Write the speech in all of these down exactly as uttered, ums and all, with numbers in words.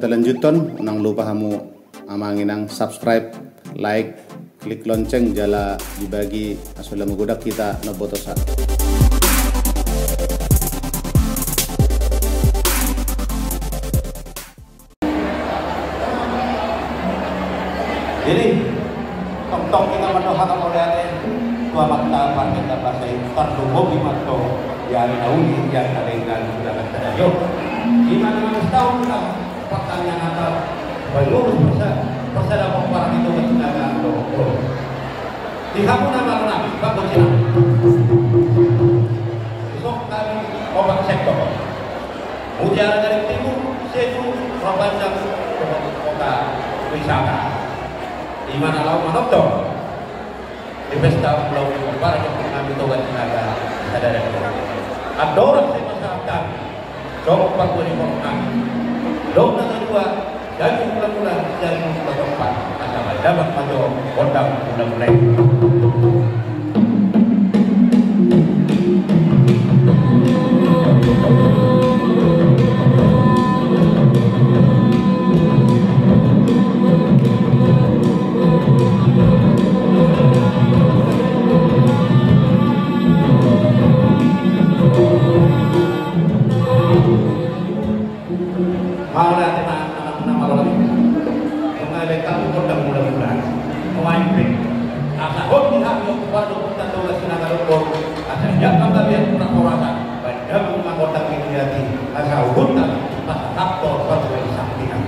Lanjuthon, unang lupa hamu amang inang subscribe, like, klik lonceng jala dibagi asa lam godang hita na botosa. Jadi, tongtong hita mandok hata mauliate tu Amanta Marga Basa i, tarlumobi ma antong di ari na uli, di ari na denggan, di ari na sada i. Ima na mangustahon hita pertanyaan apa? Pengurus persa-, persada pomparan i Toga Sinaga do. Di hamu na marnami, bagus ya. Isok hami opat sektor. Mutiara Gading Timur, Setu, Rapanjang, Kota Wisata. Ima na laho manonton di pesta ulang tahun para jemput kami Toga Sinaga sadari. Andorang sai pasahat hami, songon parbue ni horong hami, dohot na satua, jagi mula-mula, jagi mula-mula, asa ma dapot ma jo gondang mula-mula i. Mauliate ma, na mauliate. Nunga dibaen hamu gondang mula-mula. Nuaeng pe, asa hot di hami ompung pardomuan Toga Sinaga do, asa jala gabe hurang-hurangan, baen damang ma gondang i di hita, asa huhut hami pasahathon parbue ni sampingan.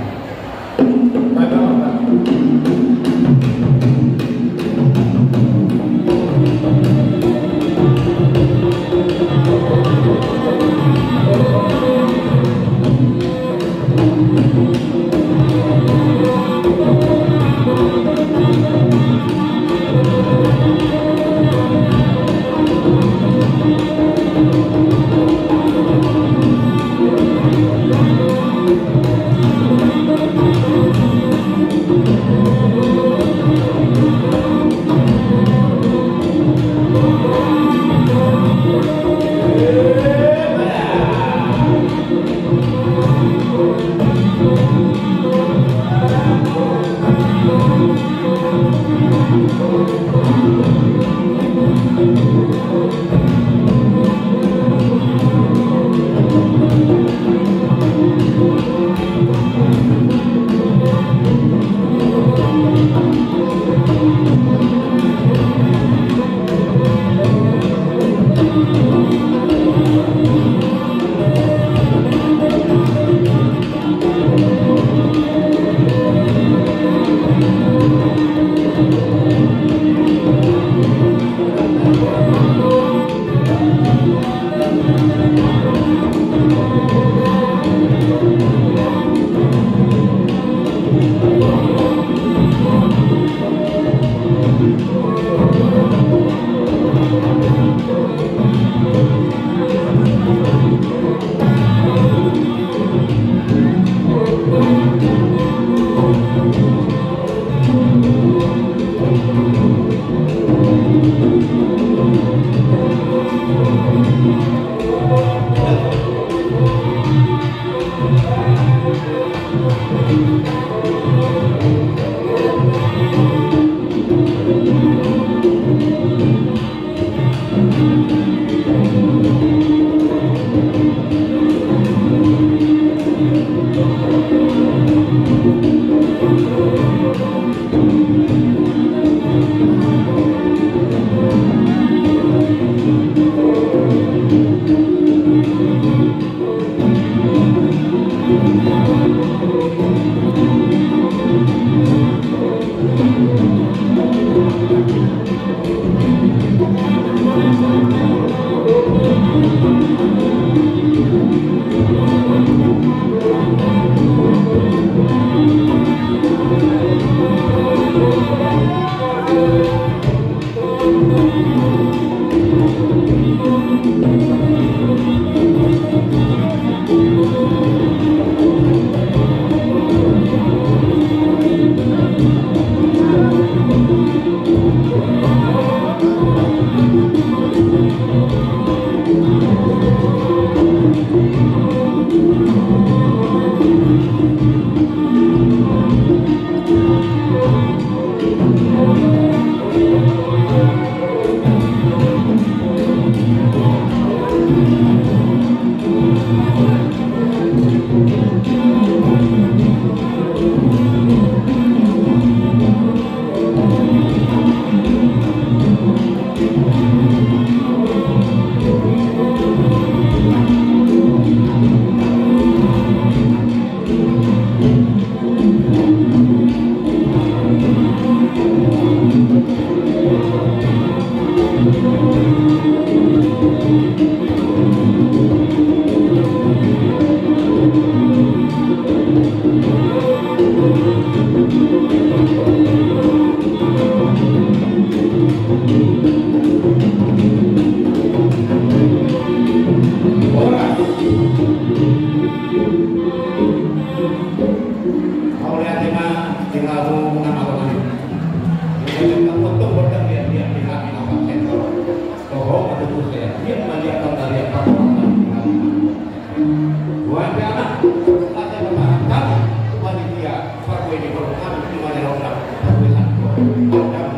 Mauliate ma di hamu na mangalean. Di hamu na mangalean, di hamu na mangalean. Toho ma tutu, di hamu na mangalean. Nuaeng pe, Amang, asa bertahan kami, panitia, parbue ni holong kami, di mana holong kami, parbue satu, holong kami,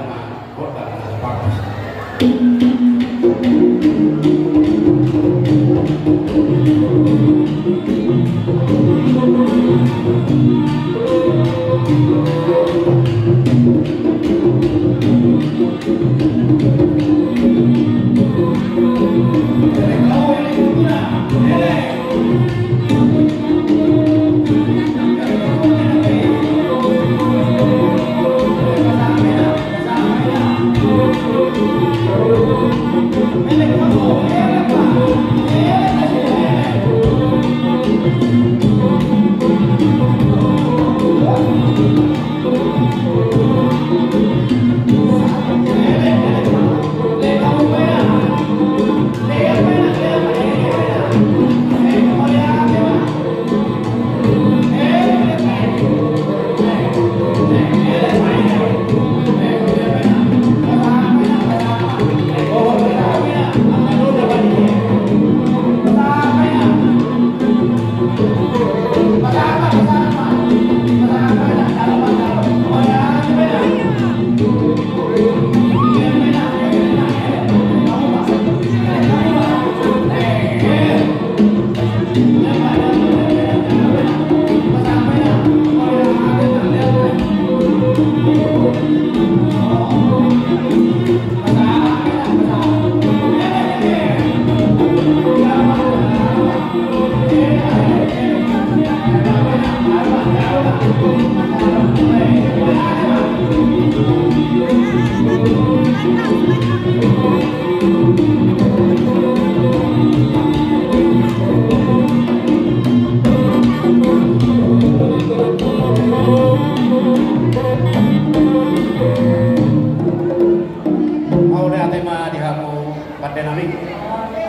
Mauliate ma di hamu pande nami.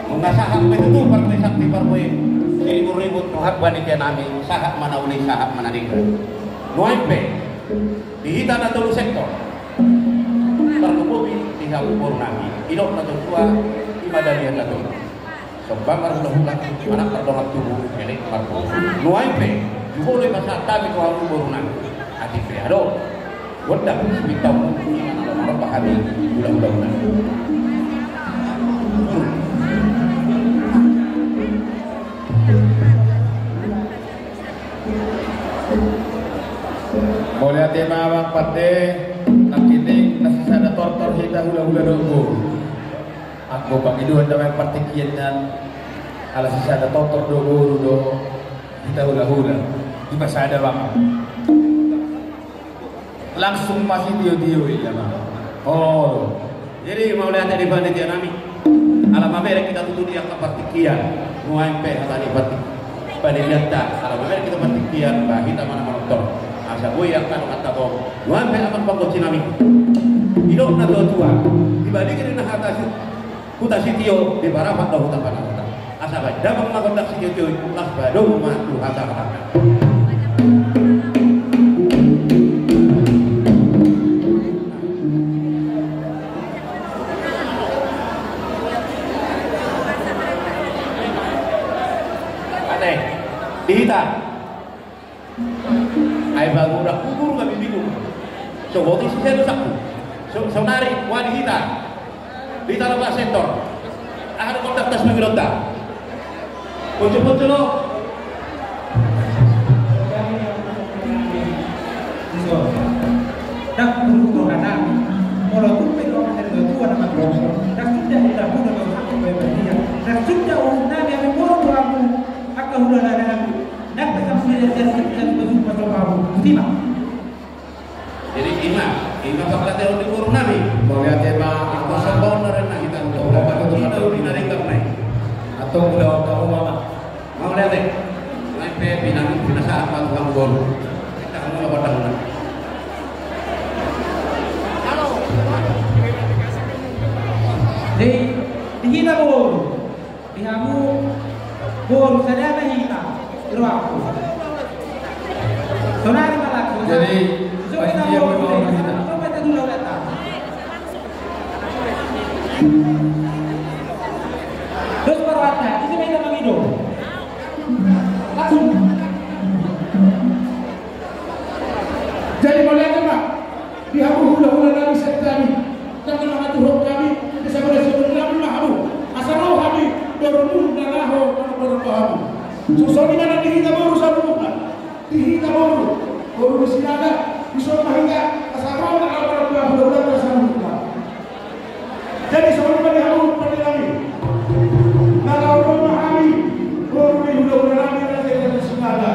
Nunga sahat pe tutu parbue sakti, parbue siribut-ribut, nuaeng panitia nami, sahat ma na uli, sahat ma na denggan. Nuaeng pe di hita na tolu sektor, parlumobi di hamu boru nami, didok na tua-tua, i ma dalihan na tolu. Somba marhula-hula, manat mardongan tubu, elek marboru. Nuaeng pe, jumolo i pasahat hami tu hamu boru nami. Atik pe adong gondang sipinta ombun, i ma na laho manompa hami hula-hula. Mauliate ma, Amang pande. Nangkining na sisada tortor hita hula-hula dohot boru. Anggo pangidoan damang partingkian nian, ala sisada tortor do boru dohot hita hula-hula. Dipasada, Amang. Langsung masitio-tio i, Amang. Oh. Jadi, mauliate di panitia nami. Ala mamereng hita tutu di angka partingkian. Nuaeng pe hata ni parti-, panitianta, ala mamereng hita partingkian, ba hita ma na manortor. Asa boi angka dongan tabo. Nuaeng pe, Amang panggonsi nami. Didok na tua-tua, di balik ni na hata si-, huta sitio, di parapat do huta panauta. Asa baen damang ma gondang sitio-tio i, laos padomu ma tu hata-hata. Ate, di hita. Ai baru dak kubur kami bingung. So, boti sisada saku. So, saonari, wah, di hita. Di hita na pasektor. Aha do kontak tas mangidonta. Ponco-ponco lo. Dak guru guru hata. Molo tung pe guru hata dua tua nama guru. Dak sudah hita guru guru hata. Dak sudah urung nami ame guru guru aku. Angka hulahula nami. Nang pe sampe dia jadi jadi baju pasopahu. Boti ma. Jadi ima Ima pangkataion ni boru nami. Mauliate ma. Anggo sombong na rena hita. Antong mauliate. Ina uli na ringkot nai. Antong mauliate. Mauliate. Nai pe pinang pinasahat ma tu hamu boru. Kita hamu na patang na. Di, di hita boru. Di hamu boru sada ma hita, di rohangku. Sonari ma langsung. Jadi, sonari ma langsung. Sonari ma langsung. Terus baru ada, di sini ma hita mangido. Langsung. Jadi, mauliate ma. Di hamu hulahula nami, saingan nami, na mangaturhon hami, di sabola sabola nami ma hamu. Asa ro hami, boru na laho, boru na laho hamu. Songon i ma nang di hita boru saluhutna. Di hita boru, boru ni Sinaga, dison ma hita, asa ro na laho, boru na laho, hulahula nami saluhutna. Jadi songon i ma di hamu pande nami. Na laho ro ma hami, boru ni hulahula nami, raja ni Sinaga.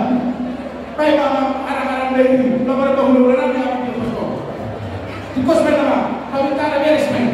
Baik, Mama, anak-anak dari ini, Bapak Ibu, Bapak Ibu, anak-anak yang di posko. Di pos, Mama, kami tak ada beres, Mama.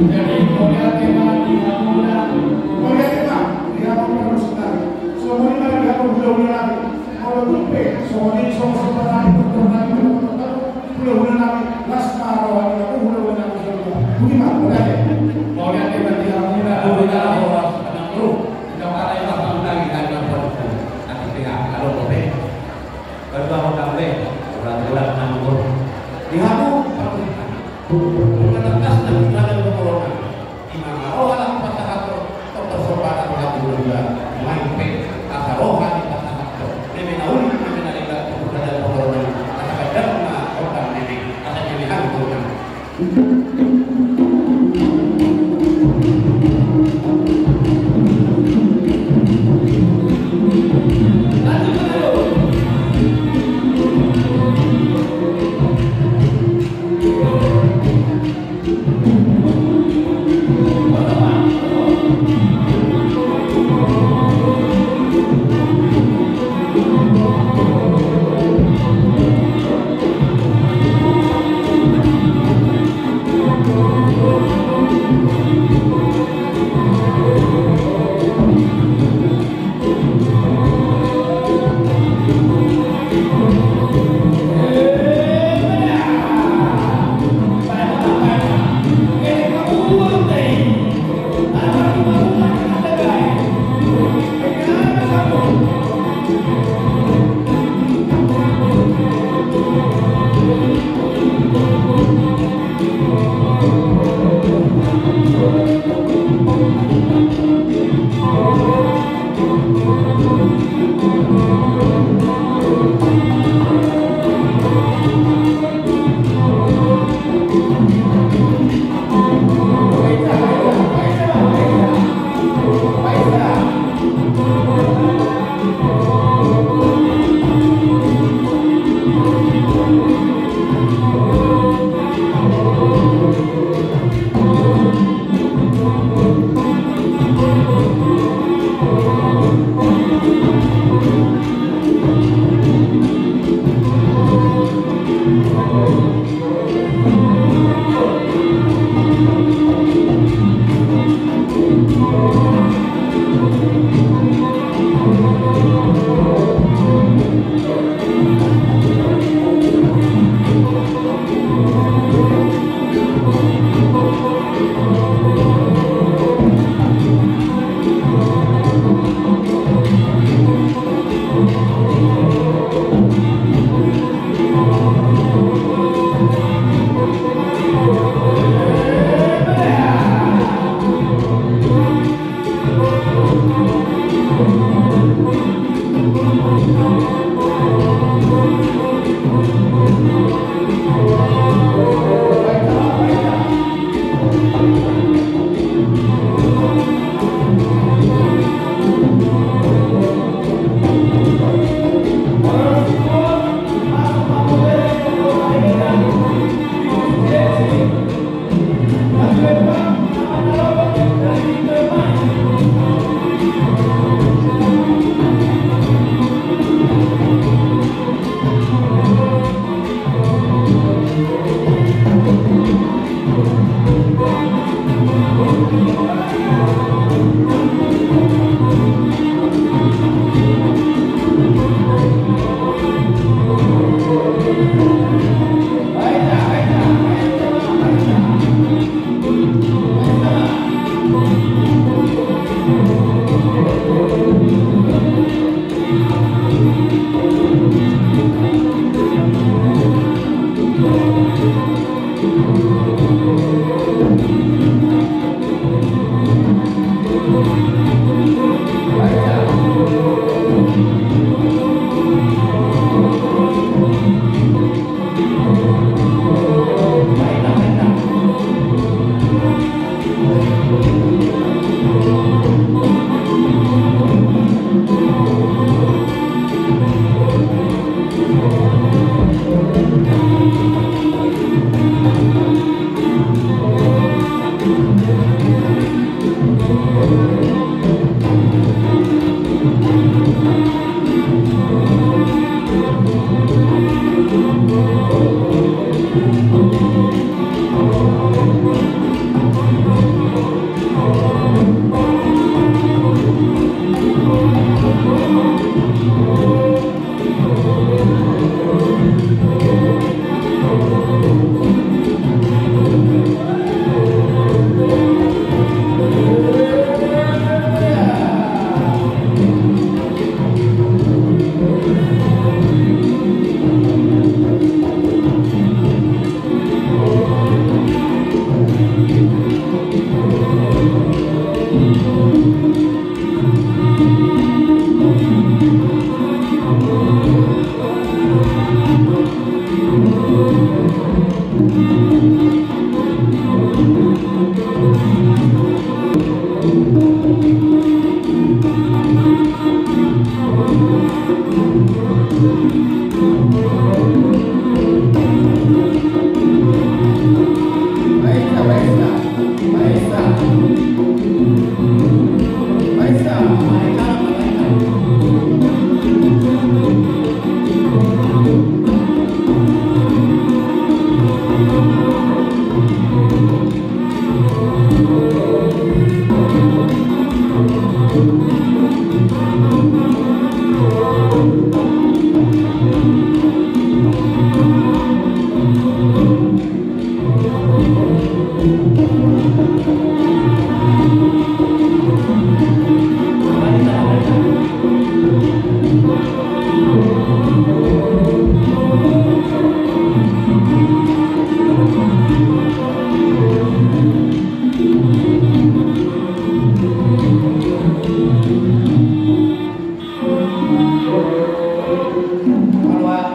Jadi, mauliate ma di hamuna, mauliate ma di hamu parmusik nami. Songon i ma di hamu hulahula nami. Molo tung pe songon i, songon i ma di hamu hulahula nami, las ma roha ni hamu hulahula nami. Songon i ma, mauliate. Mauliate ma di hamuna, mauliate ma di hamuna. Ndang alai ma paundang i, ndang alai ma paundang i. Tapi pe, kalau dope. Baru baru dambe, urat-urat nanggur. Di hamu parmusik nami. Nunga tangkas nami, nunga tangkas nami. Ima roha laho pasahathon, tong parsombahan roha tu hulahula. Main pe, asa roha ni pasahathon. Meme na uli, meme na leleng, tu hulahula nami. Asa ganjang ma gondang meme, asa meme hamu gondang.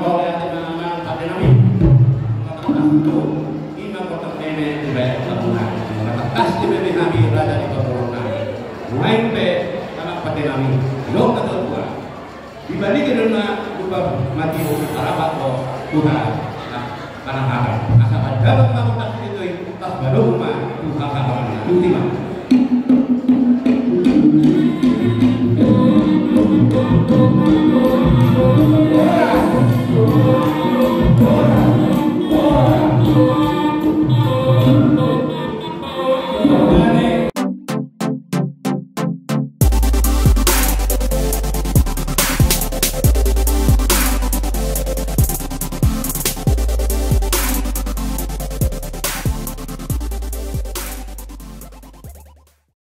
Mauliate ma amang pande nami. Ima kota meme di bae kota muna. Kota pasti meme nami raja di kota muna. Nuaeng pe amang pande nami. Didok na tua. Di balik na lupa mati, arapat do huta. Nah, mana ada. Asa ada ma